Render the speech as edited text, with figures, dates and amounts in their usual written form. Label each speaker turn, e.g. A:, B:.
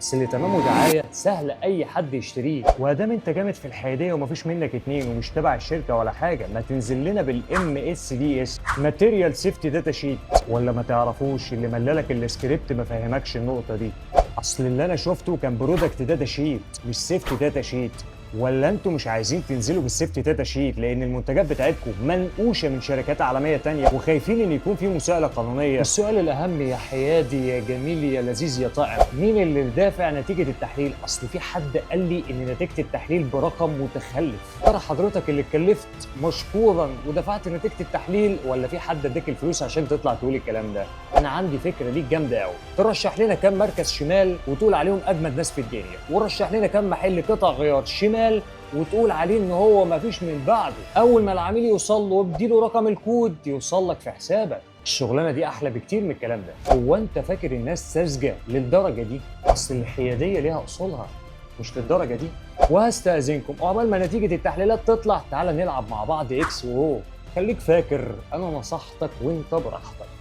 A: اصل اللي تمامه دعاية سهل اي حد يشتريه. وادام انت جامد في الحيادية ومفيش منك اتنين ومش تبع الشركة ولا حاجه، ما تنزل لنا بال MSDS، material safety data sheet. ولا ما تعرفوش اللي ملالك السكريبت ما فهمكش النقطة دي؟ اصل اللي انا شفته كان product data sheet مش safety data sheet. ولا انتوا مش عايزين تنزلوا بال safety data sheet لان المنتجات بتاعتكم منقوشه من شركات عالمية تانية وخايفين ان يكون في مساءله قانونيه؟ السؤال الاهم يا حيادي يا جميل يا لذيذ يا طاعم، مين اللي دافع نتيجة التحليل؟ اصل في حد قال لي ان نتيجة التحليل برقم متخلف. ترى حضرتك اللي اتكلفت مشكورا ودفعت نتيجة التحليل، ولا في حد اداك الفلوس عشان تطلع تقول الكلام ده؟ انا عندي فكرة ليك جامدة قوي، ترشح لنا كام مركز شمال وتقول عليهم اجمد ناس في الدنيا، ورشح لنا كام محل قطع غيار شمال وتقول عليه ان هو مفيش من بعده. اول ما العميل يوصل له واديله رقم الكود يوصل لك في حسابك. الشغلانة دي احلى بكتير من الكلام ده. هو انت فاكر الناس ساذجة للدرجة دي؟ اصل الحيادية ليها اصولها، مش للدرجة دي. وهستأذنكم عقبال ما نتيجة التحليلات تطلع، تعالى نلعب مع بعض X و O. خليك فاكر انا نصحتك وانت براحتك.